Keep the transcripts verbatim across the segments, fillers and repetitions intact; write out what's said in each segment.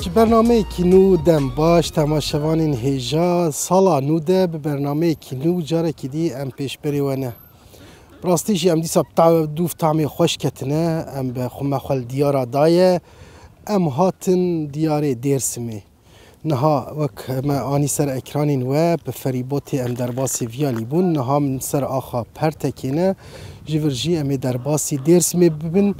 Ji bernameyekî nû dem baş, temaşevanên hêja. Sala nû de bi bernameyekî nû carekî dî em pêşberê we ne. Bi rastî jî em dîsa bi ta-, dûv tamê xweş ketine, em bi xwe me xwe li diyara daye. Em hatin diyarê Dêrsimê. Niha wek me anî ser ekranên we, bi ferîbotê em derbasî vî alî bûn. Niha min ser axa Pertekê ne. Ji vir jî em ê derbasî Dêrsimê bibin.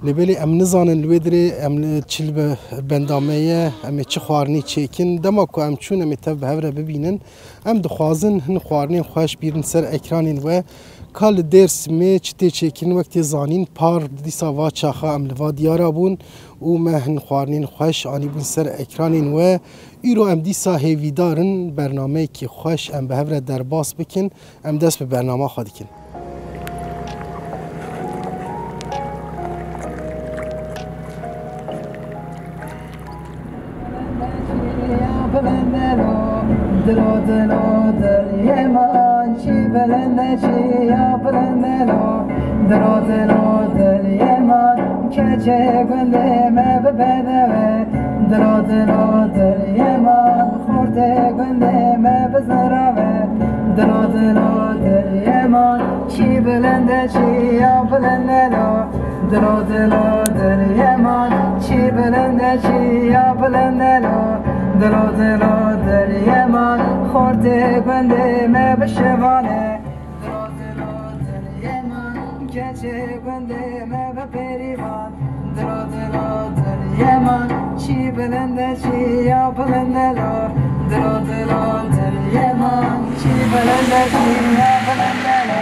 Lê belê em nizanin li wê dirê em li çi li be-, benda me ye, em ê çi xwarinî çêkin. Dema ku em çûn, em ê tev bi hev re bibînin. Em dixwazin hin xwarinên xweş bîrin ser ekranên we. Ka li Dêrsimê çi tê çêkirin, wek tê zanîn, par dîsa va çaxa em li va diyara bûn û me hin xwarinên xweş anîbûn ser ekranên we. Îro em dîsa hêvîdar in bernameyekî xweş em bi hev re derbas bikin. Em dest bi bernama xwe dikin. Dilo dilo dilê man, çi bilind e, çi ya bilind e lo. Dilo dilo dilê man, keçê gundê me bi bedeve. Dilo dilo dilê man, xortê gundê me bi zirave. Dilo dilo dilê man, çi bilind e, çi ya bilind e lo. Dilo dilo dilê man, çi bilind e, çi ya bilind e lo. Dilo dilo dilê man, xortê gundê me bi şevane. Dilo dilo dilê man, keçê gundê me bi pêrîvan. Dilo dilo dilê man, çi bilind e, çi ya bilind e lo. Dilo dilo dilê man, çi bilind e, çi ya bilind e lo.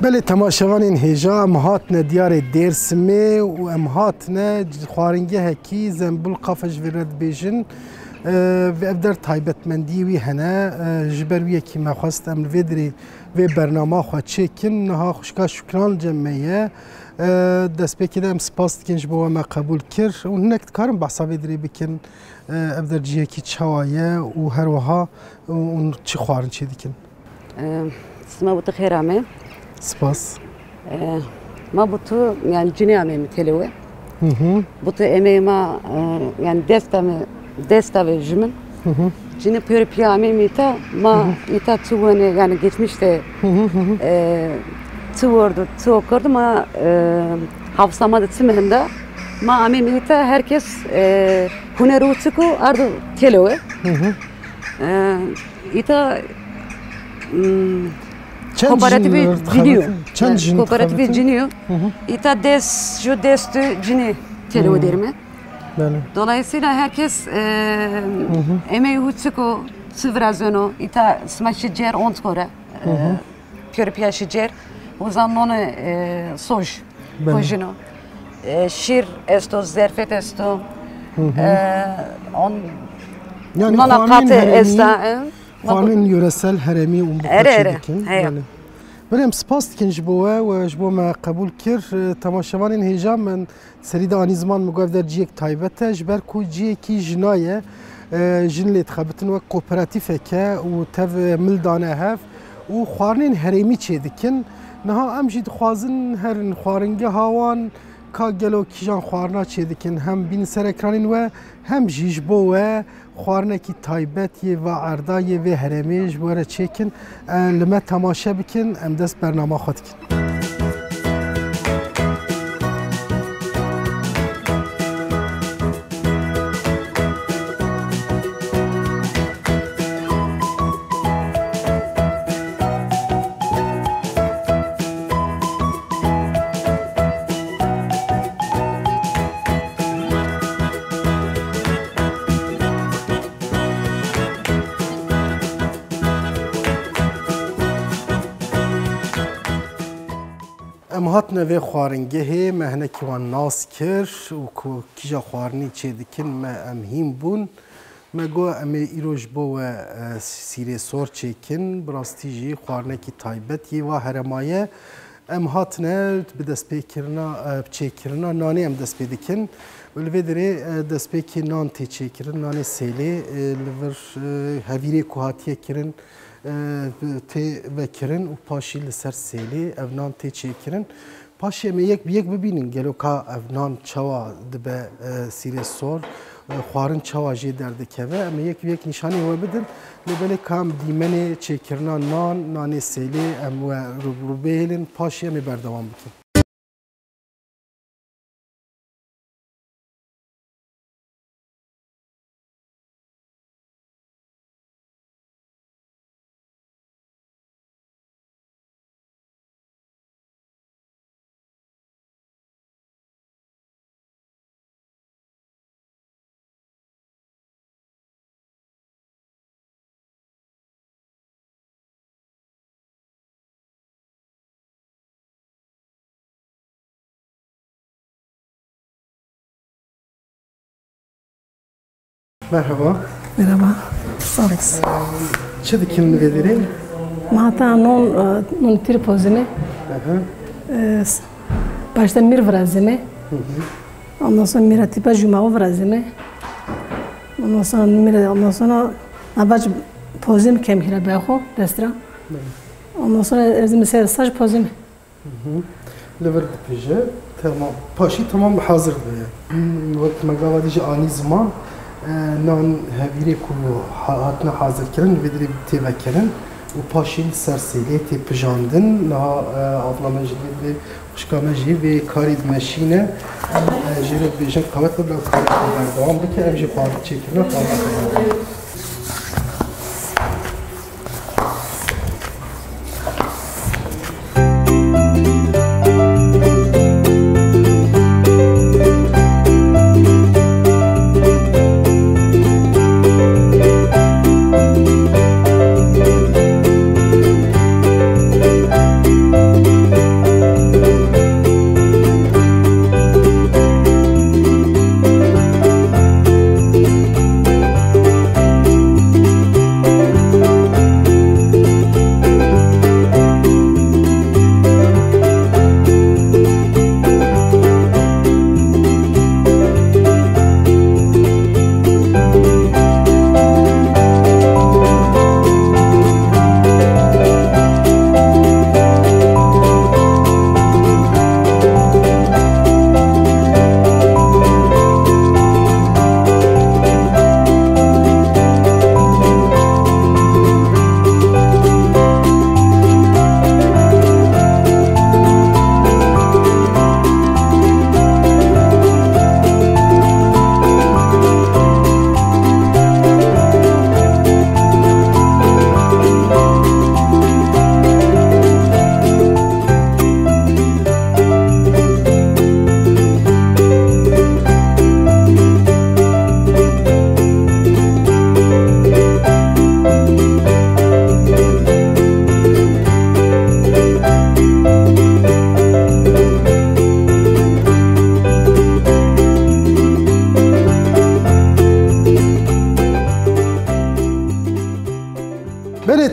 Belê temaşevanên hêja, em hatine diyarê Dêrsimê û em hatine xwaringehekî Zembul Kafe ji vê re dibêjin. Ev der taybetmendiyê wî hene. Ji ber wî yekî me xwest em li vê dirê vê bernama xwe çêkin. Niha xwişka Şukran cem me ye. Destpêkê de em spas dikin ji bo we me qebûl kir. Û hinek dikarin behsa vê dirê bikin. Ev der cihekî çawa ye û her wiha û çi xwarin çê dikin? Em, Sima bi tu xêr ame. Spas. Eh, ma bi tu, yani, cinê ame mi têlê we. Hı hı. Bi tu emeyê ma, eh, yani, desta mi, desta ve ji min. Hı hı. Cinê pêro piya ame mi îta, ma Hı hı. îta tu wene, yani, geçmişte, Hı hı, hı hı. eh, tu wordu, tu okurdu, ma, eh, hafıza ma de tu mehenda. Ma ame mi îta herkes, eh, huner û çiko ardu têlê we. Hı hı. Eh, îta, mm, Çend Kooperatîfê jin, e, cinî yo. Çend Yani, jin kooperatîfê dixebitin? Cinî yo. Hı hı. Îta des, ju destê cinî têlê Hı. derime. Belê. Dolayısıyla herkes, e, Hı hı. emeyê û çiko, çi virazeno, îta sima şi cer ont kore, Hı hı. e, pêro piya şi cer, uzan none, e, soj, Belê. kojino. E, şîr esto, zerfet esto, Hı hı. e, on, Yani nona xwarinên qate herêmî, esta, e. xwarinên yöresel herêmî û Ere, ere. Dikin. Heya. Belê. Belê, em spas dikin ji bo we, we ji bo me qebûl kir. E, temaşevanên hêja, min serî de anî ziman, min got ev der ciyek taybet e, ji ber ku ciyekî jina ye, e, jin lê dixebitin wek kooperatîfeke û tev, e, mil dane hev û xwarinên herêmî çêdikin. Niha em jî dixwazin herin xwaringeha wan, ka gelo kîjan xwarina çêdikin, hem bînin ser ekranên we, hem jî ji bo we xwarinekî taybet yê va erda yê vê herêmê ji bo re çêkin, e, li me temaşe bikin, em dest bernama xwe dikin. Em hatine vê xwaringehê, me hinekî wan nas kir û ku kîja xwarinî çêdikin, me em hîn bûn. Me got, em ê îro ji bo we, e, sîrê sor çêkin. Bi rastî jî xwarinekî taybet yê va herêma ye. Em hatine bi destpêkirina, e, bi çêkirina nanê em dest pê dikin. Û li vê derê, e, destpêkê nan tê çêkirin, nanê sêlê, e, li vir, e, hevîrê ku hatiye kirin, e, tê vekirin û paşî li ser sêlê ev nan tê çêkirin. Paşê em ê yek bi yek bibînin gelo ka ev nan çawa dibe, e, sîrê sor, e, xwarin çawa jê derdikeve. Em ê yek bi yek nîşanî we bidin. Lê belê ka em dîmenê çêkirina nan, nanê sêlê em we rû bi rû bihêlin, paşê em ê berdewam bikin. Merhaba. Merhaba. Sağ olasın. Çi dikin vê derê? Ma heta non, e, non tîr pozime. Aha. E, s-, başta mir virazime. Hı hı. Ondan sonra mira tipa jumağı virazime. Ondan sonra mira, ondan sonra avaç pozim kem hira bexo destra. Hı. Ondan sonra ezim ser saç pozim. Hı hı. Li vir dipije. Tamam. Paşî tamam hazir dibe. Hmm, wek me gava dî jî anî ziman, e, nan hevîrê ku ha-, hatine hazirkirin, vê dirê tê vekirin û paşî li ser sêlê tê pijandin. Niha, e, abla me jî vê, vê xwişka me jî vê karî dimeşîne. Em, e, jê re dibêjin qewet bibe, ew karê xwe berdewam bike. Em jî xwarin çêkirine, xwarin xwe berdewam.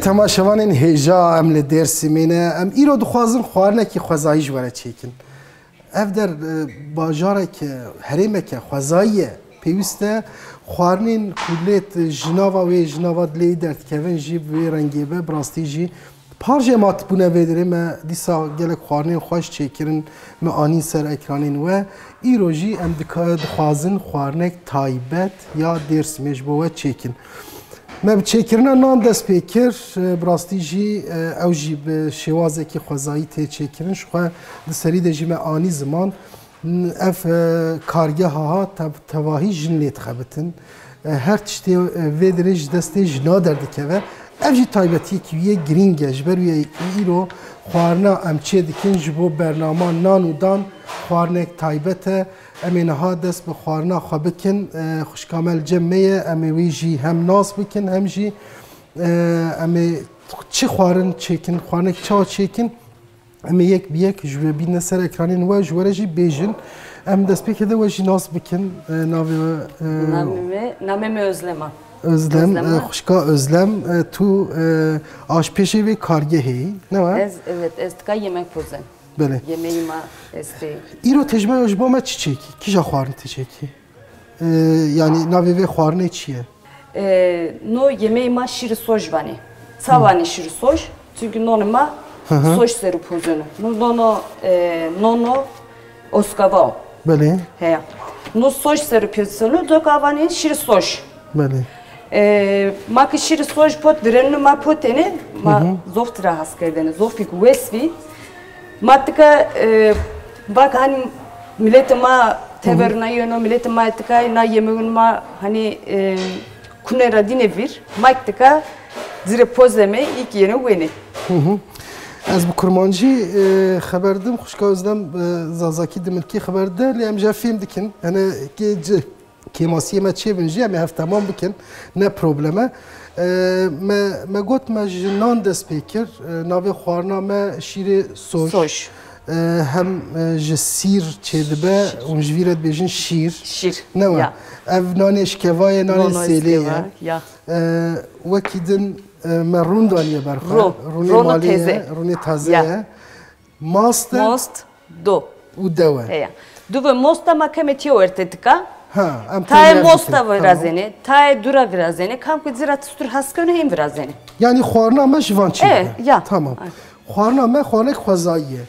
Temaşevanên hêja, em li Dêrsimê ne. Em îro dixwazin xwarinekî xwezayî ji we re çêkin. Ev der, e, bajareke, herêmeke xwezayî ye. Pêwîst e xwarinên ku lê t-, ji nava wê, ji nava dilê wî derdikevin jî bi vê rengê be, bi rastî jî par jê ma tibûne vê derê me dîsa gelek xwarinên xweş çêkirin, me anîn ser ekranên we. Îro jî em dika-, dixwazin xwarinek taybet ya Dêrsimê ji bo we çêkin. Me bi çêkirina nan dest pê kir, e, bi rastî jî, e, ew jî bi şêwazekî xwezayî tê çêkirin. Ji xwe di serî de jî me anî ziman, ev, e, kargeha ha tev-, tevahî jin lê dixebitin. E, her tiştê, e, vê dirê ji destê jina derdikeve. Ev jî taybetiyekî wî yê girîng e. Ji ber wî îro xwarina em çê dikin ji bo bernama nan û dan xwarinek taybet e. Em ê niha dest bi xwarina xwe bikin. E, xwişka me li cem me ye. Em ê wî jî hem nas bikin, hem jî, e, em ê çi xwarin çêkin, xwarinek çawa çêkin, em ê yek bi yek ji we bîne ser ekranên we, ji we re jî bêjin. Em destpêkê de we jî nas bikin. E, navê we, e, Namê me, namê me Özlem a. Özlem, Özlem e, a. Xwişka Özlem, e, tu, e, aşpêşê vê kargehê yî, ne we? Ez, evet, ez tika yemek pozen. Belê. Yemeği ma estê. Îro tê ji me, ji bo me çi çêkî? Kîja xwarin tê çêkî? E, yanî navê vê xwarinê çi ye? E, no yemeği ma şîr soj vanê. Ça vanê şîr soj? Çünkü nonê ma Hı hı. soj serû pozeno. No nono, e, nono oskava o. Belê. Heya. No soj serû pozeno, doka vanê şîr soj. Belê. E, ma ki şîr soj pot, virenû ma potêne, ma Hı hı. zof tira has kerdene, zofî ku wes vî. Ma tika, e, bak hani milletê ma Hı hı. teverna yeno, milletê ma tika na yemeğin ma hani, e, kune ra dîne vir, ma tika zire pozeme, ilk yene wene. Hı hı. Ez bi kurmancî, e, xeber dim, xwişka Özlem, e, zazakî dimilkî xeber de, lê em jî fêm dikin. Hene kê ci kêmasiyê me çêbin jî, em ê hev temam bikin. Ne problem e. E, me, me got me ji nan dest pê kir. E, navê xwarina me şîrê soj. Soj. E, hem, e, ji sîr çêdibe, hûn ji vî re dibêjin şîr. Şîr. Ne we? Ya. Ev nanê şkeva ye, nanê Nono sêlê ye. Şkeva, ya. E, wekî din, e, me rûn daniye ber xwe. Rûn. Rûnê Rûnê malê ye, teze. Rûnê taze Ya. ye. Mast e Most, do. û dew e. Heya. Duve mosta ma keme tiye werte tika. Ha, em Taye tevlihev mosta dikin. Tamam. virazene, taye dura virazene, kam ku zira tistur haskene hem virazene. Yani xwarina me ji van çê E, dibe. ya. Tamam. Ay. Xwarina me xwanek xwezayî ye.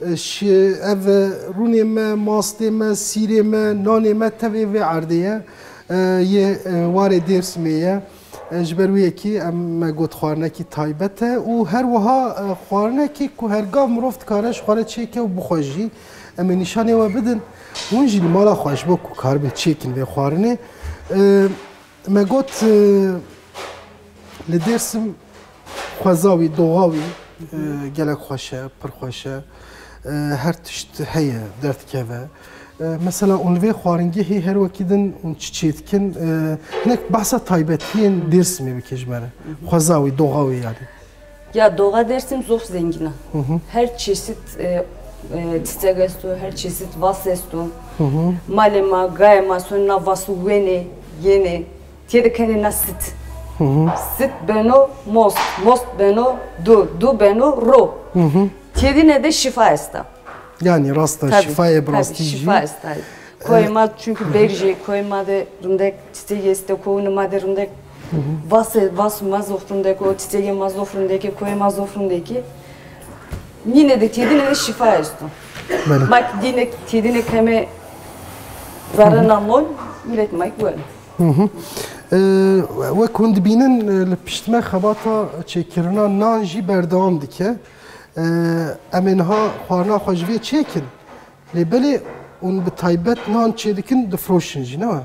E, şi-, ev, e, rûnê me, mastê me, sîrê me, nanê me tevê vê erdê ye. E, yê, e, warê Dêrsimê ye. E, ji ber wê yekî em me got xwarinekî taybet e û her wiha, e, xwarinekî ku her gav mirov dikare ji xwe re çêke û bixwe jî. Em ê nîşanê we bidin. Hûn jî li mala xwe ji bo ku karibin çêkin vê xwarinê. E, me got, e, li Dêrsim xweza wî, doxa wî, e, gelek xweş e, pir xweş e. E, her tişt heye, derdikeve. E, mesela, hûn li vê xwaringehê her wekî din hûn çi çêdikin? E, hinek behsa taybetiyên Dêrsimê bike ji me re. Xweza wî, doxa wî yani. Ya, doxa Dêrsim zof zengîn e. Hı hı. Her çeşit, e, e, çiçek esto, her çeşit vas esto. Hı hı. Malê ma, gayê ma son na vas û wenê, yenê. Tê de kenê na sit. Hı hı. Sit beno most, most beno du, du beno ro. Hı hı. Têdîne de şifa esta. Yani rasta Tabii, şifayê bi tabii, rastî jî. şifa esta. Koyê ma çünkü berjê, koyê ma de rindek çiçek este, koyê ma de rindek Hı hı. vasê, vas ma zof rindek o, çiçekê ma zof rindekê, koyê ma zof rindekê. Nîne de têdîne de şifa esto. Belê. Mak dîne têdîne keme zarena mol, millet mak weno. Hı hı. Ee, wek hûn dibînin, e, li pişt me xebata çêkirina nan jî berdewam dike. Ee, em ê niha xwarina xwe ji vê çêkin. Lê belê hûn bi taybet nan çêdikin, difroşin jî, ne we?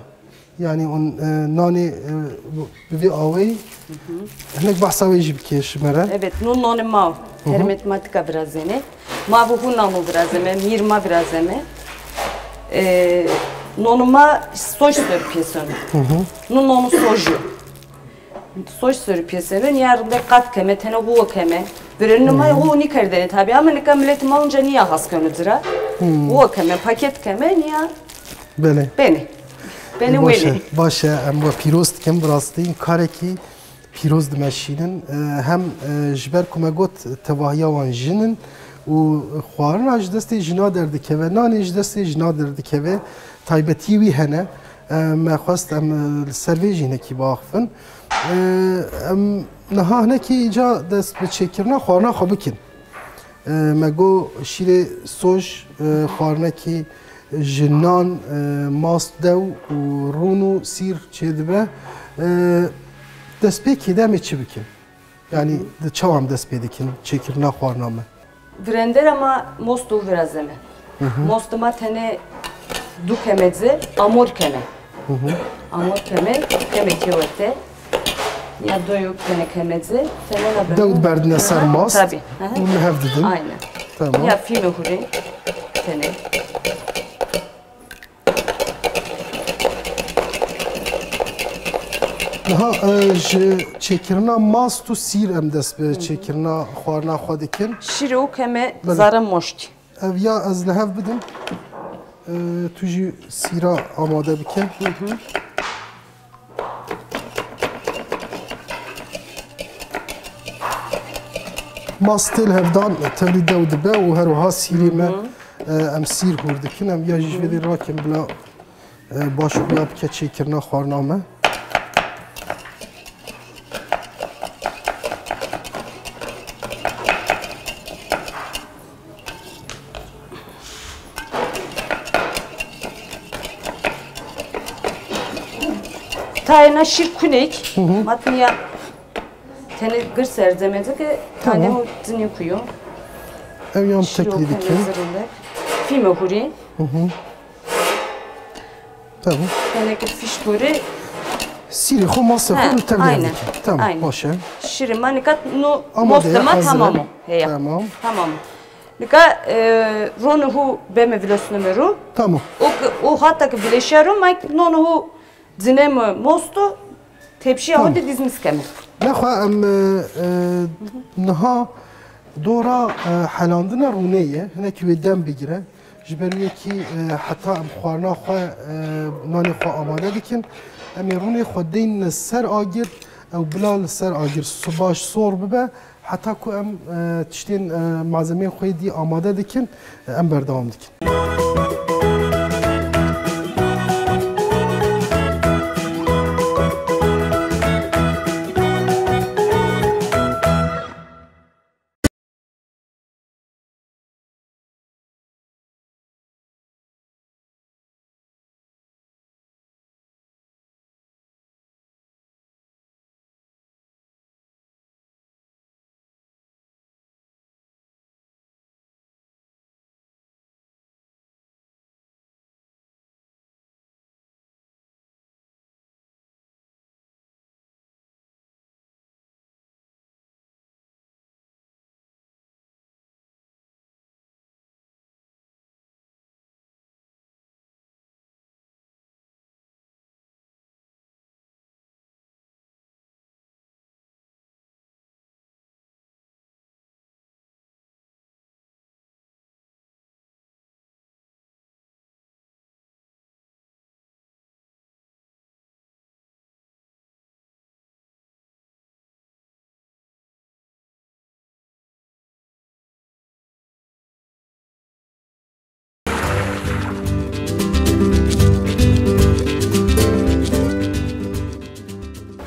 Yani hûn, e, nanê, e, bi vê awayî hinek behsa wê jî bike ji me re. Evet, no nanê ma, Hı hı. hermet ma tika virazêne. Ma bi hûn nano virazeme, mîr ma virazeme. E, nono ma soj ser pêseno. Hı hı. No nono soj yo. Soj ser pêseno, niya rinde qat keme, tene huwa keme. Verenu ma huwa nîkerdene tabi, ama nika millet ma onca niya has keno cira. Huwa keme, paket keme, niya Belê. Bene. Bene Baş e, wêne. baş e. Em we pîroz dikin, bi rastî karekî Pîroz dimeşînin. E, hem, e, ji ber ku me got tevahiya wan jin in û xwarina ji destê jina derdikeve, nanê ji destê jina derdikeve, taybetiyê wî hene. E, me xwest em, e, li ser vê jî hinekî biaxifin. E, em niha hinekî îca dest bi çêkirina xwarina xwe bikin. E, me got şîrê soj, e, xwarinekî ji nan, e, mast, dew û rûn û sîr çêdibe. E, destpêkê de em ê çi bikin? Yanî di çawa em dest pê dikin çêkirina xwarina me? Virendera ma mosto virazeme. Hı hı. Mosto ma tenê du kemece amor keme. Hı hı. Amor keme, keme kewete. Ya doyo kene kemece. Tenê na Dew diberdine ser mast. Tabii. Hı hı. Û li hev didin. Aynen. Tamam. Ya fîme hurê tenê. Niha, e, ji çêkirina mast û sîr em dest bi çêkirina xwarina xwe dikin. Şîrê û keme zare moştî. Ev ya ez li hev bidim. E, tu jî sîra amade bike. Hı hı. Mastê li hevdan tevlî dew dibe û her wiha sîrê me, Hı hı. e, em sîr hûr dikin. Em ya jî ji vê dê rakin bila, e, baş xuya bike çêkirina xwarina me. Tayê na şîr kunek, Hı hı. matniya tenê gir ser zemedike, Tamam. tane o cinî kuyo. Ev yan Şîr o tevlî dike. Fîme hurî. Hı hı. Tamam. Teneke fîş gore. Sîrê xwe masa He, xwe tevlî aynen. dike. Tamam, Aynen. baş e. Şîrê ma nika no Amade, mostema hazir e. tamam o. Heya. Tamam. Tamam. Nika, e, ronê hû beme vilosneme ro. Tamam. O ke, o hata ke vileşiya ro, ma nonê hû cineme mosto, tepşiya Tamam. hû de dizmiz keme. Nexwe em, e, e, niha dora, e, helandina rûnê ye. Hinekî wê dem bigire. Ji ber wê kî, e, heta em xwarina xwe, e, nanê xwe amade dikin, em ê rûnê xwe deynin ser agir, ew bila li ser agir baş sor bibe. Heta ku em, e, tiştên, e, malzemeyên xwe yê dî amade dikin, e, em berdewam dikin.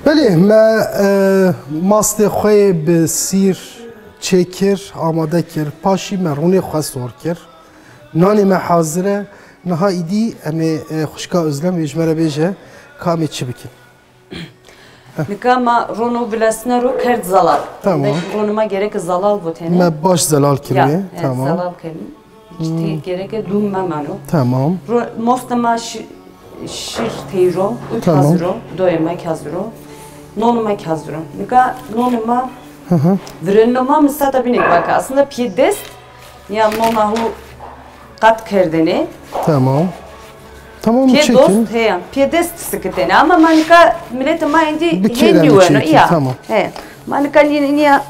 Belê, me, e, mastê xwe yê bi sîr çêkir, amade kir. Paşî me rûnê xwe sor kir. Nanê me hazir e. Niha îdî em ê, e, xwişka Özlem wê ji me re bêje ka em ê çi bikin. Nika ma rono vilesne ro kerd zelal. Tamam. Ronê ma gereke zelal bo tenê. Me baş zelal kiriye. Ya, evet, Tamam. zelal kirin. Cidî Hmm. gereke dûm memano. Tamam. Ro-, moste ma şi-, şîr teyro, ût Tamam. haziro, doyê ma haziro. Nonê ma haziro. Nika nonê ma Hı hı. vireno ma misata binek vaka. Aslında piyê dest ya nona hu qat kerdene. Tamam. Tamam, Piyê çekin. dost heya. Piyê dest sikitene. Ama ma nika milletê ma indi Bi kêr hên em niweno. çekin, Ya. tamam. He. Ma nika ni-, niya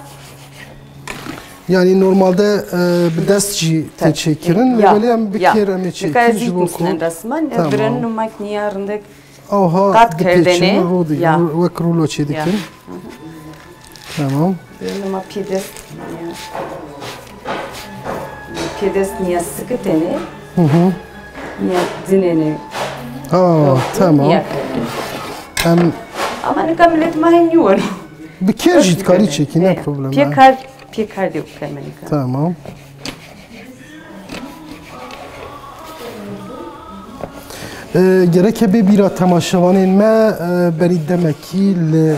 Yani normalde, e, bi dest jî tê Tabii. çêkirin. Ya, Lê belê em bi ya. kêr em ê Nika çêkin ez ji bo ku. Resmen, Tamam. Vireno mak niya rindek Awha Qat dipêçin, kerdene. rû di-, Ya. rû-, wek rûlo çê Ya. dikin. Hı hı. Tamam. Dibêjin ma pêdest niya. Pêdest niya sikitêne. Niya dinêne. Ha, Yok, tamam. Niya. Em Ama nika millet ma hên niwero. bi kêr jî dikarî çêkî, ne problem. Pêkar, pêkar de bikeme nika. Tamam. E, gereke bê bîra temaşevanên me, e, berî demekî li,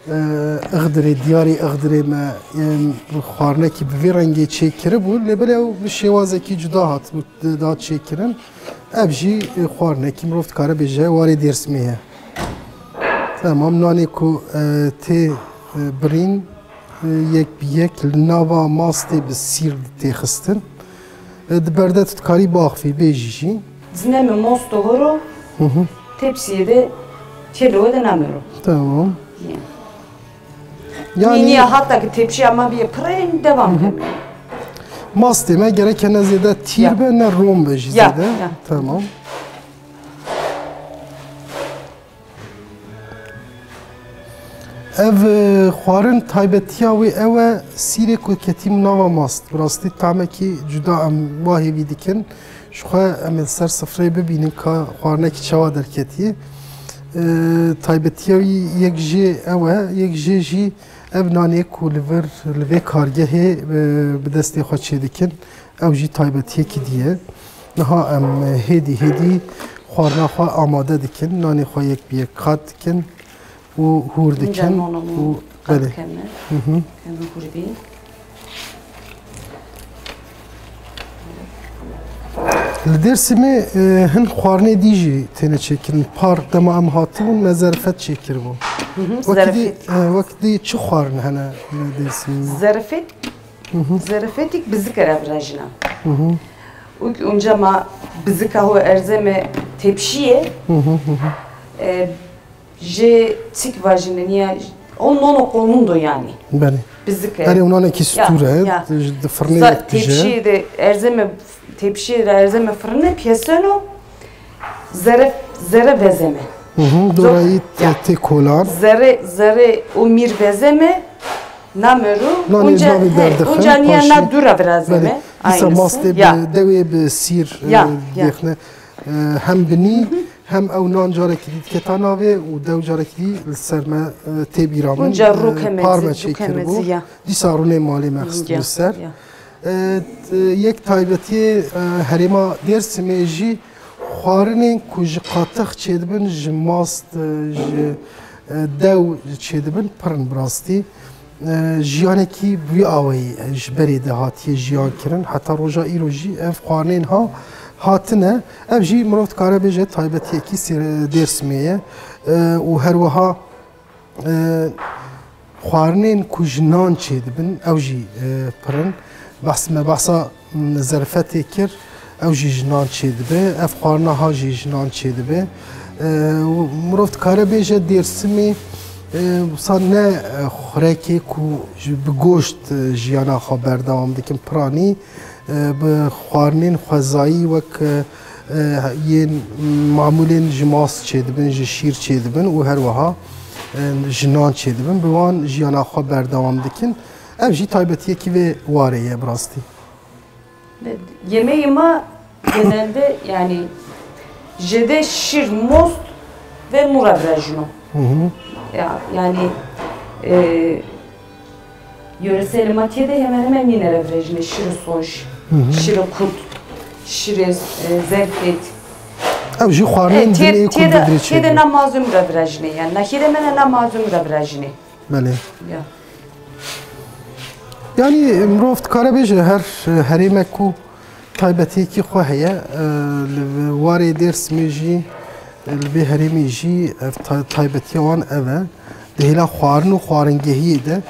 e, Ixdirê, diyarê Ixdirê me, e, xwarinekî bi vê rengê çêkiribû, lê belê ew bi şêwazekî cuda hatibû, da çêkirin. Ev jî, e, xwarinekî mirov dikare bêje warê Dêrsimê ye. Tamam, nanê ku, e, tê, e, birîn, e, yek bi yek li nava mastê bi sîr tê xistin. E, di berde tu dikarî biaxivî, bêjî jî. Dineme mosto horo, tepsiyê de têde we de namero. Tamam. Ya. Yani Niye hatta ki tepsiya ma bîye pirên devam keme. Mastê me gereke ne zêde tîr Ya. be, ne rom be jî Ya, zêde. ya. Tamam. Ev, e, xwarin taybetiya wê ew e, sîrê ku ketî nava mast. Bi rastî tamekî cuda em wa hêvî dikin. Ji xwe em ê li ser sifreyê bibînin ka xwarinekî çawa derketiye. E, taybetiya wî yek jê ew e, yek jê jî ev nanê ku li vir, li vê kargehê, e, bi destê xwe çêdikin, ew jî taybetiyekî dî ye. Niha em hêdî hêdî xwarina xwe amade dikin, nanê xwe yek bi yek qat dikin û hûr dikin. Nîca nono Û qat belê. Keme. Hı hı. Keme hûr bî. Li Dêrsimê, e, hin xwarinê dî jî têne çêkirin. Par dema em hatibûn, me zerfet çêkiribû. Wekî dî, Zerfet. e, wekî dî çi xwarin hene li Dêrsimê? Zerfet. Zerfetik bizik era virajina. Û unca ma bizika ho erzeme tepşiye. E, Jê çik vajine niya, o nono konundo yani. Belê. Bizik e. Erê, û nanekî Ya, stûr e, ya. Di firnê Za- yek dije. Tepşiyê de erzeme, tepşiyê de erzeme firne piyeseno. Zere, zere vezeme. Hı hı, dorayî te- Ya. Tê kolan. Zere, zere o mir vezeme. Nameru. Nanê Unca, navê he, derdixin, unca niye paşê. Na dura vrazeme. Belê. Dîsa Aynısı. Mastê Ya. Bi dewê bi sîr, e, Ya, ya. Dêxine. E, hem binî, hem ew nan carekî dî diketa navê û dew carekî dî li ser me, e, tê bîra min, Unca e, rûkemezi, par me cûkemezi, çêkiribû. Ya. Dîsa rûnê malê me xistibû Ya, ser. Ya. E, t- yek taybetiyê, e, herêma Dêrsimê jî xwarinên ku ji qatix çêdibin, ji mast, e, ji, e, dew çêdibin, pir in bi rastî. E, jiyanekî bi wî awayî, e, ji berê de hatiye jiyan kirin. Heta roja îro jî ev xwarinên ha hatine. Ev jî mirov dikare bêje taybetiyekî sêre Dêrsimê ye. E, û her wiha, e, xwarinên ku ji nan çêdibin, ew jî, e, pir in. Behs me behsa, m, zerfetê kir, ew jî ji nan çêdibe. Ev xwarina ha jî ji nan çêdibe. E, û mirov dikare bêje Dêrsimê, e, wisa ne, e, xurekê ku ji, bi goşt, e, jiyana xwe berdewam dikin, piranî, e, bi xwarinên xwezayî wek, e, e, yên mamûlên ji mast çêdibin, ji şîr çêdibin û her wiha, e, ji nan çêdibin. Bi wan jiyana xwe berdewam dikin. Ev jî taybetiyekî vê warê ye bi rastî. Yemeği ma genelde yani jede şir most ve mura virajino. Hı hı. Ya, yani, e, yöresel ma têde hemen hemen nîne re virajine. Şir soj, şir kut, şir, e, zerfet. Ew jî xwarinên E, tê- dinê ku têde, bidirê têde çêdibin. Na mazlum re virajine yani. Na têde me ne Na mazlum re virajine. Belê. Ya. Yanî mirov dikare bêje her, e, herêmek ku taybetiyekî xwe heye, e, li warê Dêrsimê jî, e, li vê herêmê jî ev ta- taybetiya wan ev e. Di hêla xwarin û xwaringehiyê de,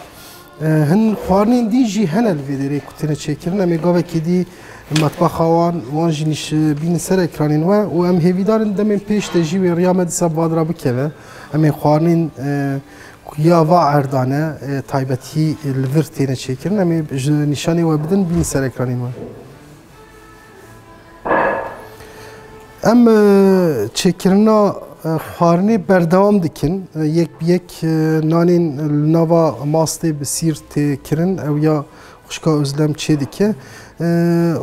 e, hin xwarinên dî jî hene li vê derê ku têne çêkirin. Em ê gavekê dî metbaxa wan, wan jî nîş-, bînin ser ekranên we û em hêvîdar in demên pêş de jî wê riya me dîsa bi va dira bikeve. Em ê xwarinên, e, ku ya va erdane, e, taybetî, e, li vir têne çêkirin. Em ê ji nîşanê we bidin, bînin ser ekranên we. Em, e, çêkirina, Xwarinê berdewam dikin. Yek bi yek, e, nanên li nava mastê bi sîr tê kirin. Ew ya xwişka Özlem çê dike. E,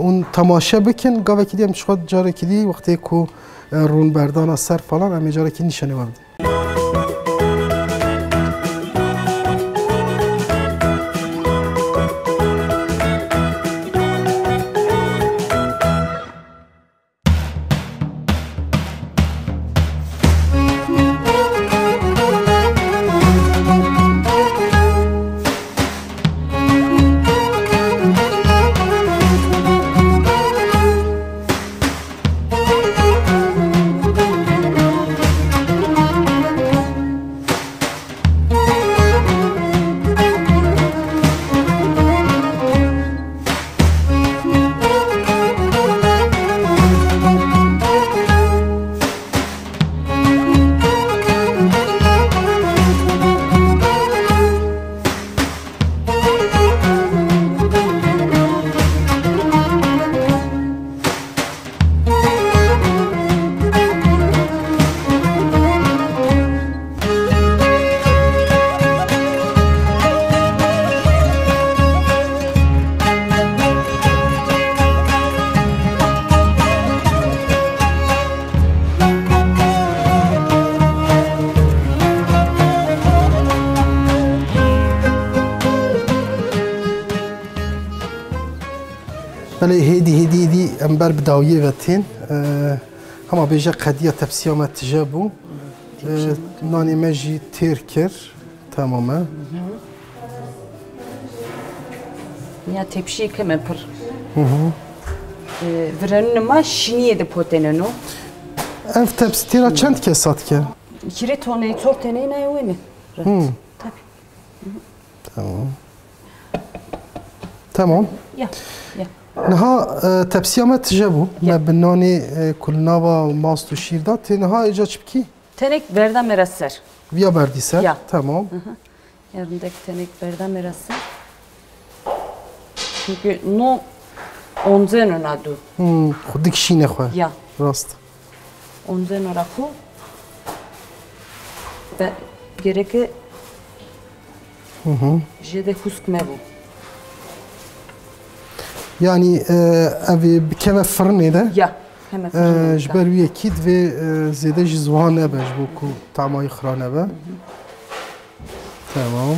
hûn temaşe bikin. Gavekî dî em ji xwe carekî dî wextê ku, e, rûn berdana ser falan em ê carekî nîşanî we bidin. Belê hêdî hêdî hêdî em ber bi dawiyê ve tên. Ee, hema bêje qediya tepsiya me tije bû. Ee, nanê me jî têr kir. Tamam e. Ya tepsiyê keme pir. Ee, virenû ma şiniyê de potêneno. Ev tepsi têra çend kesa dike? Kirê tonê, çor tenê nayê wê ne. Hı. Tabii. Tamam. Tamam. Ya, ya. Niha, e, tepsiya me tije bû. Ya. Me bi nanê, e, ku li nava mast û şîr da. Tê niha êca çi bikî? Tenek berda me re ser. Viya berdî ser. Ya. Tamam. Hı hı. Yarindek tenek berda me re ser. Çünkü no onzeno nadu. Hmm, xwe dikişîne xwe. Ya. Rast. Onzeno ra xwe. Be, gereke Hı hı. Jê de xusk me bû. Yani, e, ev ê bikeve firinê de. Ya, heme firinê de. E, ji ber wî yekî divê, e, zêde jî ziwan nebe, ji bo ku tamayî xira nebe. Hı hı. Tamam.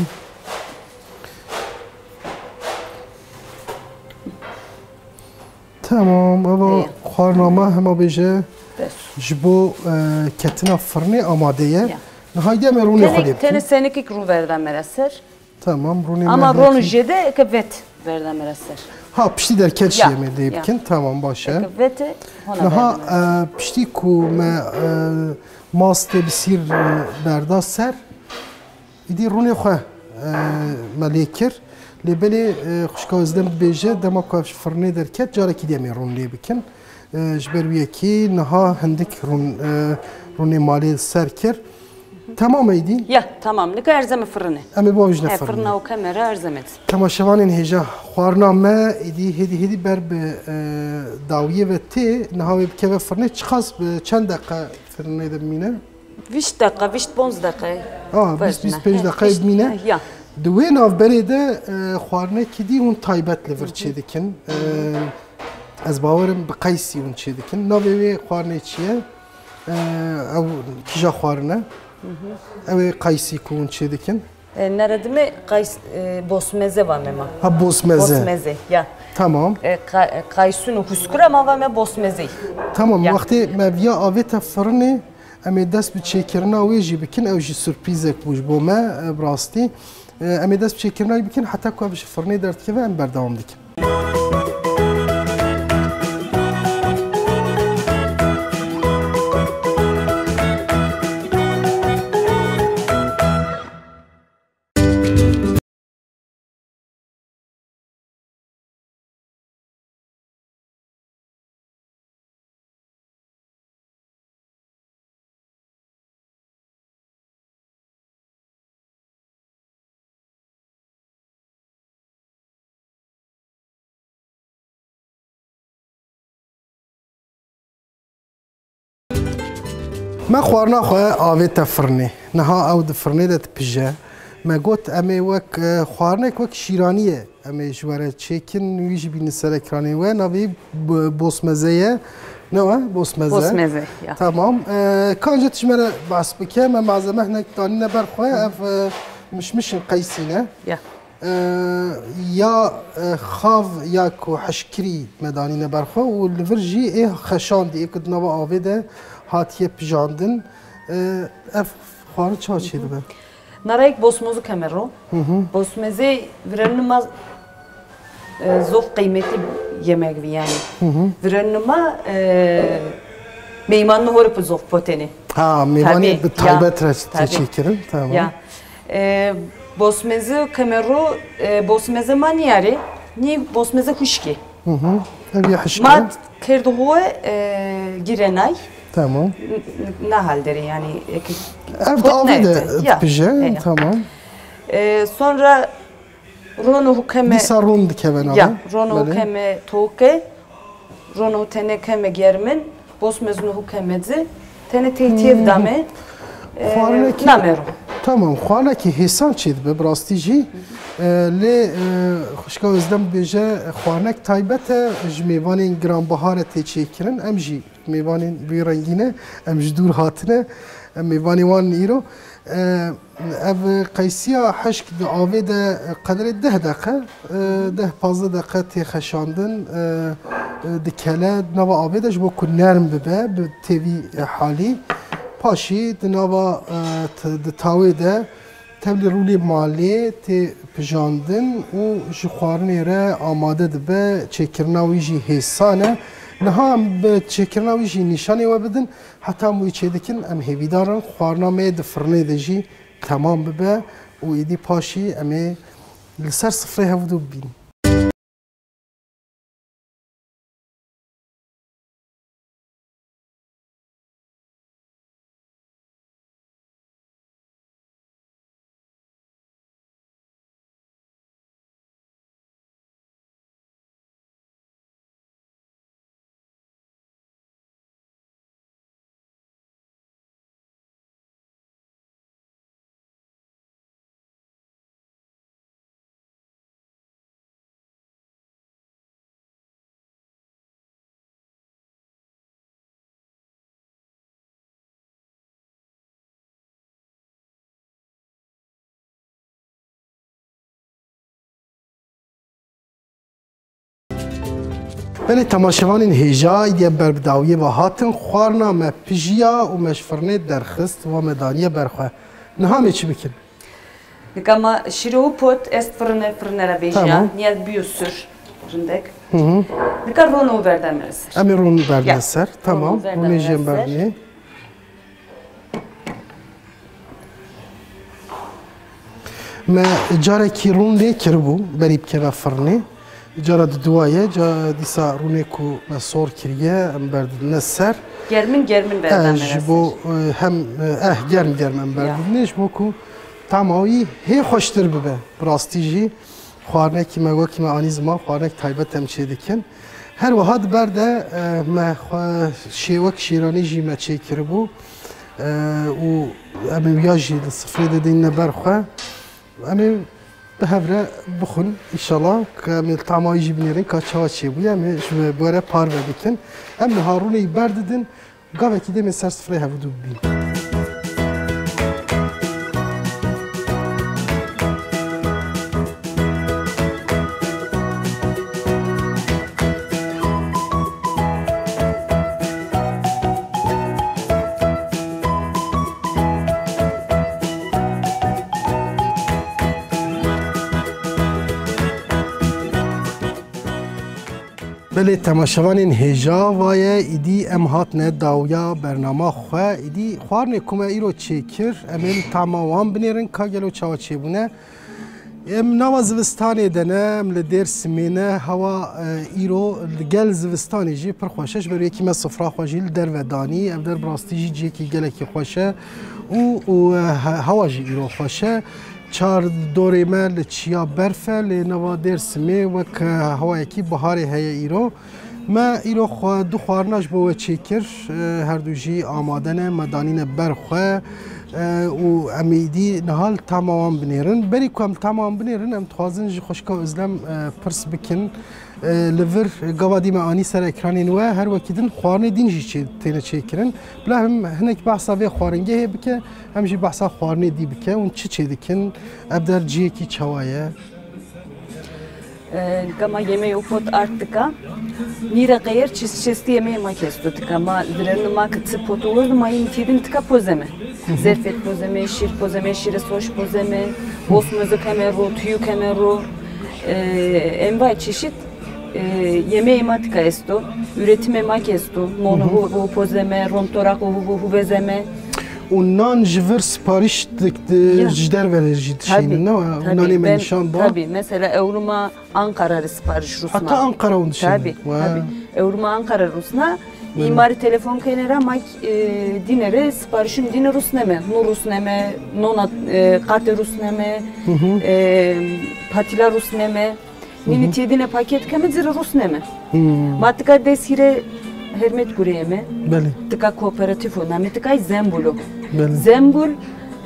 Tamam, eva Heye. Xwarina me hema bêje Bes. Ji bo, e, ketina firnê amade ye. Ya. Niha dê em ê rûnê xwe lê bikin. Tenê senikik rû verda me re ser. Tamam, rûnê me Ama lê rûn bikin. Jê de eke vet verda me re ser. Ha, piştî derket jî Ya, em ê lê ya. Bikin. Tamam, baş e. Eke vete, hona Niha, verda me re ser. E, piştî ku me, e, mastê bi sîr, e, berda ser, Îdî rûnê xwe, e, me lê kir. Lê belê, e, xwişka Özlem dibêje, dema ku ev ji firnê derket, carekî dî em ê rûn lê bikin. E, ji ber wî yekî niha hindik rûn, e, rûnê malê li ser kir. Temam e îdî? Ya, tamam. Nika erzeme firinê. Em ê bavêjine He, firinê. Firna û kemera erzeme. Temaşevanên hêja, xwarina me îdî hêdî hêdî ber bi, e, dawiyê ve tê. Niha wê bikeve firinê. Çiqas bi çend deqe firinê de bimîne? Vîst deqa, vîst ponc deqe. Ah, vîst, vîst pênc deqe bimîne. Ya. Di wê navberê de, e, xwarinekî dî hûn taybet li vir çêdikin. E, ez bawerim bi qeysî hûn çêdikin. Navê wê xwarinê çi ye? E, ew kîja xwarine? Ew ê qeysî ku hûn çêdikin? E, neredime qays-, e, bosmeze va me ma. Ha, bosmeze. Bosmeze, ya. Tamam. E, qa-, e, qaysun û huskura ma va me bosmezê. Tamam, Ya. Wextê me viya avête firinê, em ê dest bi çêkirina wê jî bikin, ew jî surprîzek bû ji bo me, e, bi rastî. E, em ê dest bi çêkirina wê bikin, heta ku ev ji firinê derdikeve, em berdewam dikin. Me xwarina xwe avête firnê. Niha ew di firnê de dipije. Me got, em ê wek, e, xwarinek wek şîraniyê em ê ji we re çêkin, wî jî bînin ser ekranê we. Navê wî b-, bosmeze ye. Ne we? Bosmeze. Bosmeze, ya. Tamam. E, ka înce tu ji me re behs bike, me malzeme hinek danîne ber xwe. Ev, e, mişmişên qeysî ne. Ya. E, ya, e, xav ya ku hişkirî me danîne ber xwe û li vir jî ê xeşandî, ê ku di nava avê de hatiye pijandin. E, ev xwarin çawa çêdibe? Narayek bosmozu kemero. Hı hı. Bosmezê virenima, e, zof qeymetî yemek vi yani. Hı hı. Virenima, e, meymanını horip zof poteni. Ha, meyvanê Tabii, bi ya. Taybet re Tabii. Teşekkür ederim. Tamam. Ya. E, bosmezi kemero, e, bosmeze maniyari, ni bosmeze huşki. Hı hı. Ev ya hişki. Mat kerdu ho, e, girenay. Tamam. N-, n-, ne halderi yani, e, ki-, Ev de avê de pije. Tamam. E, sonra Rono hukeme. Dîsa ron dikeve nava. Ya, rono hukeme toke, rono tene keme germin, bosmezno hukeme dzi, tene teytiyev dame, e, Xwarinekî namero. Tamam, xwarinekî hêsan çêdibe, bi rastî jî. E, lê, e, xwişka Özlem dibêje, xwarinek taybet e, ji mêvanên giranbihar e tê çêkirin. Em jî mêvanên vî rengî ne, em ji dûr hatine, em mêvanê wan in îro. E, ev qeysiya hişk di avê de qedrê deh deqe, e, deh pazdeh deqe tê xeşandin, e, e, dikele di nava avê de ji bo ku nerm bibe, bi têvî halî. Paşî di nava, e, t-, di tawê de Tevlî rûnê malê tê pijandin û ji xwarinê re amade dibe, çêkirina wî jî hêsan e. Niha em bi çêkirina wî jî nîşanê we bidin, heta em wî çêdikin, em hêvîdar in xwarina me di firnê de jî temam bibe û êdî paşî em ê li ser sifrê hevdû bibînin. Belê temaşevanên hêja, îdî em ber bi dawiyê ve hatin, xwarina me pijiya û me ji firnê derxist, wa me daniye ber xwe. Niha em ê çi bikin? Nika ma şîro û pot est firine, firine re bêjiya. Tamam. Niyet biyo sür, rindek. Hı hı. Nika rono verdeme ser. Em ê rono berdine ser. Tamam. Rono jê em berdinê. Me carekî rûn lê kiribû, berî bikeve firnê. Cara diduwa ye, ca dîsa rûnê ku me sor kiriye, em berdidine ser. Germin, germin berdane. Eh, ji bo, eh, hem, eh, eh, germ germ em berdidine, ji bo ku tama wî hê xweştir bibe. Bi rastî jî xwarinekî me, wekî me anî ziman, xwarinek taybet em çê dikin. Her wiha di ber de, eh, me xwe şê-, wek şêranî jî me çêkiribû. Eh, û em ê wiya jî li sifrê de dînine ber xwe. Em ê bi hev re bixwin, înşallah, ku em ê li tama wî jî binêrin, ka çawa çêbûye, em ê ji we, bi we re parve bikin. Em niha rûnê wî berdidin, gavekî dê em ê ser sifrê hevdû bibîn. Belê temaşevanên hêja, vaye îdî em hatine dawiya bernama xwe. Îdî xwarinê ku me îro çêkir, em ê li tama wan binêrin ka gelo çawa çêbûne. Em nava zivistanê de ne, em li Dêrsimê ne, hewa, e, îro li gel zivistanê jî pir xweş e. Ji ber wê yekî me sifra xwe jî li derve danî. Ev der bi rastî jî cihekî gelekî xweş e û, û, e, he-, hewa jî îro xweş e. Çar dorê me li çiya berf e, lê nava Dêrsimê wek, e, hewayekî biharê heye îro. Me îro xwe du xwarina ji bo we çêkir, e, her du jî amade ne, me danîne ber xwe, e, û em êdî niha li tama wan binêrin. Berî ku em li tama wan binêrin, em dixwazin ji xwişka Özlem, e, pirs bikin. E, li vir gava dî me anî ser ekranên we, her wekî din xwarinê din jî çê-, têne çêkirin. Bila em hinek behsa vê xwaringehê bike, em jî behsa xwarinê dî bike. Hûn çi çêdikin? Ev der cihekî çawa ye? E, gama yemeği pot arttıka. Nîre qeyer çi-, çesti yemeği ma kesto tika. Ma direnli ma ki tı potu wurdu, ma yim tîdin tika pozeme. Zerfet pozeme, şîr pozeme, şîre soş pozeme, bosmozı kemero, tüyü kemero. E, envai çeşit, e, yemeği ma tika esto. Üretime ma kesto. Mono hu, hu pozeme, rontora hu, hu, hu vezeme. Û nan ji vir sipariş dik-, di-, Ya. ji derve re jî Tabii, dişînin, ne? tabii. Nanê me Ben, nîşan da. tabii. Mesela ewruma Ankara re sipariş rusna. Heta Ankara hûn dişînin. Tabii, Wa. tabii. Ewruma Ankara rusna. Belê. Îmarî telefon kenera ma, e, dîne re siparişin dîne rusneme. Nu rusneme, nona, e, qate rusneme, Hı hı. e, patila rusneme. Nînî têdine paket keme zira rusneme. Hmm. Ma tika dest hîre hermet gureyeme. Belê. Tika kooperatif o, name tika Zembul o. Belê. Zembul,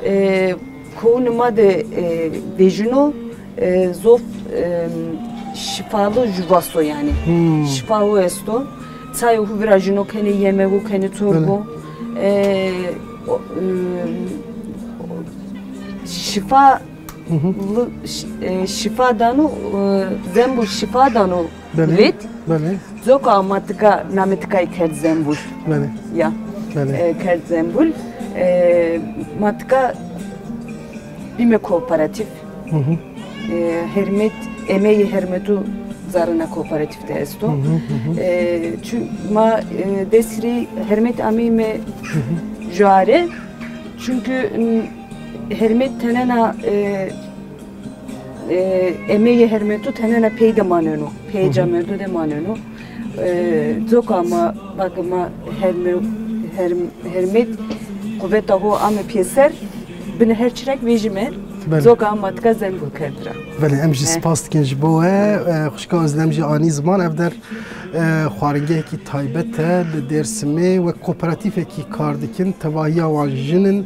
e, kounê ma de, e, vejino, e, zof, e, şifalı juvaso yani. Hmm. Şifalı esto. Çayo hu virajino kene yemeğu kene çorbo. Belê. E, o, e, o, şifa Hı hı. Li-, ş-, e, şifa dano, e, Zembul şifa dano Belê, vêt. belê. Coka ma tika, name tika kerd Zembul. Belê. Ya. Belê. E, kerd Zembul. E, ma tika bîme kooperatif. Hı hı. E, Hermet, emeği Hermetu zarina kooperatif de esto. Hı hı, hı hı. E, çü-, ma, e, desirê Hermet amîme Hı hı. jare. Çünkü, m, Hermet tenena, e, e, emeği Hermetu tenena pey de maneno, pey Hı hı. camerdu de maneno. E, coka ma, bak ma herme-, herm-, Hermet kuvveta ho ame pêser, bin her çirek vejime, Belê. coka ma tika Zembul kerdira. Belê, em jî Eh. spas dikin ji bo we. E, xwişka Özlem jî anî ziman ev der. E, xwaringehekî taybet e li Dêrsimê, wek kooperatîfekî kar dikin, tevahiya wan jin in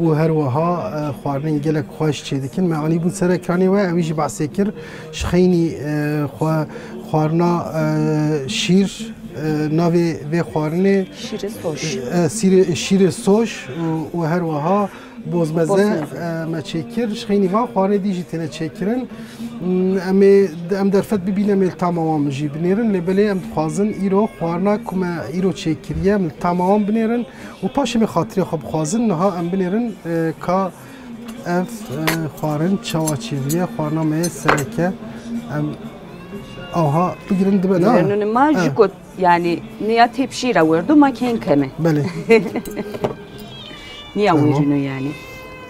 û her wiha, e, xwarinên gelek xweş çêdikin. Me anîbûn ser ekranê we, ewî jî behsê kir. Ji xeynî, e, xwe, xwarina, e, şîr, e, navê vê xwarinê, Şîrê soş. e, sîrê, şîrê soş û, û her wiha Bozmeze, Bozmeze. e, me çêkir. Ji xeynî van xwarinê dî jî têne çêkirin. Mm, em ê, em derfet bibîne, em ê li tama wan jî binêrin. Lê belê em dixwazin îro xwarina ku me îro çêkiriye, em li tama wan binêrin. Û paşê em ê xatirê xwe bixwazin. Niha em binêrin, e, ka ev, e, xwarin çawa çêbûye. Xwarina me yê sereke. Em aha bigirin dibe, ne? Nûnê ma He. ji ku, yani, niya tepşî re werdo, ma kên keme. Belê. Niya Tamam. wêrîno yani.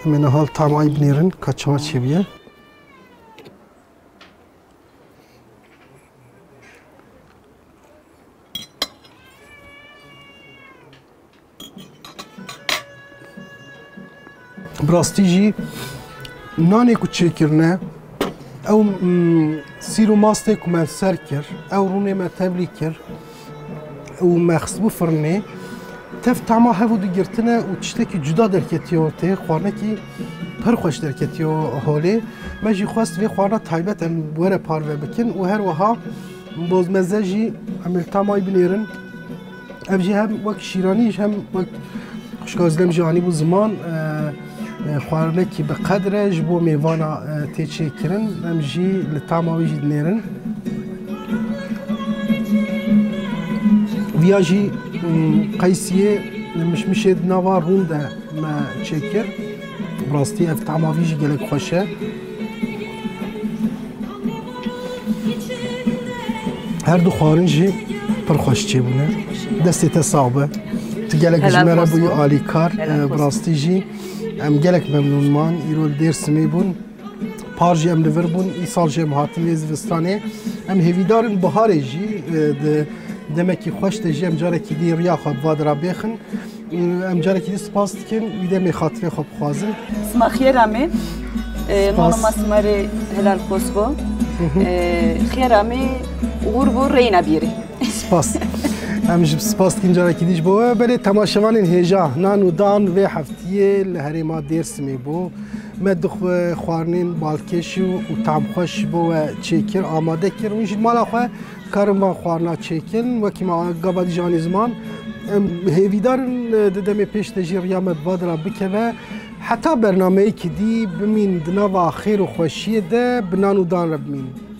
Em ê niha li tamay binêrin ka çawa çêbûye. Bi rastî jî nanê ku çêkirine, ew, mm, sîr û mastê ku me li ser kir, ew rûnê me tevlî kir, û me xistibû firnê, tev tama hev û du girtine û tiştekî cuda derketiye ortê, xwarinekî pir xweş derketiye holê. Me jî xwest vê xwarina taybet em were parve bikin û her wiha bozmeze jî em li tamay binêrin. Ev jî hem wek şîranî, hem wek xwişka Özlem jî anîbû ziman, e, e, xwarinekî bi qedr e, ji bo mêvana, e, tê çêkirin. Em jî li tama wî jî dinêrin. Viya jî, mm, qeysiyê li mişmişê di nava rûn de me çêkir. Bi rastî ev tama vî jî gelek xweş e. Her du xwarin jî pir xweş çêbûne. Destê te sax be. Tu gelek ji Helal me re olsun. bûyî alîkar. Helal Ee, Bi olsun. rastî jî em gelek memnûn man. Îro li Dêrsimê bûn. Par jî em li vir bûn. Îsal jî em hatin vê zivistanê. Em hêvîdar in biharê jî, e, di demekî xweş de jî em carekî dî riya xwe bi va dira bêxin. Em carekî dî spas dikin, wî demê xatirê xwe bixwazin. Sima xêra me, e, Spas. Nono ma sima rê helal xwes bo. Hı hı. E, xêra me, ûr bo reyna bîrê. Spas. Em ji spas dikin carekî dî ji bo we. Belê temaşevanên hêja, nan û dan vê heftiyê li herêma Dêrsimê bû. Me du xwe xwarinên balkêş û, û tamxweş ji bo we çêkir, amade kir. Hûn jî li mala xwe karin van xwarina çêkin. Wekî me gava dî jî anî ziman. Em hêvîdar in, e, di demê pêş de jî riya me di va dira bikeve. Heta bernameyekî dî bimîn di nava xêr û xweşiyê de bi nan û dan re bimîn.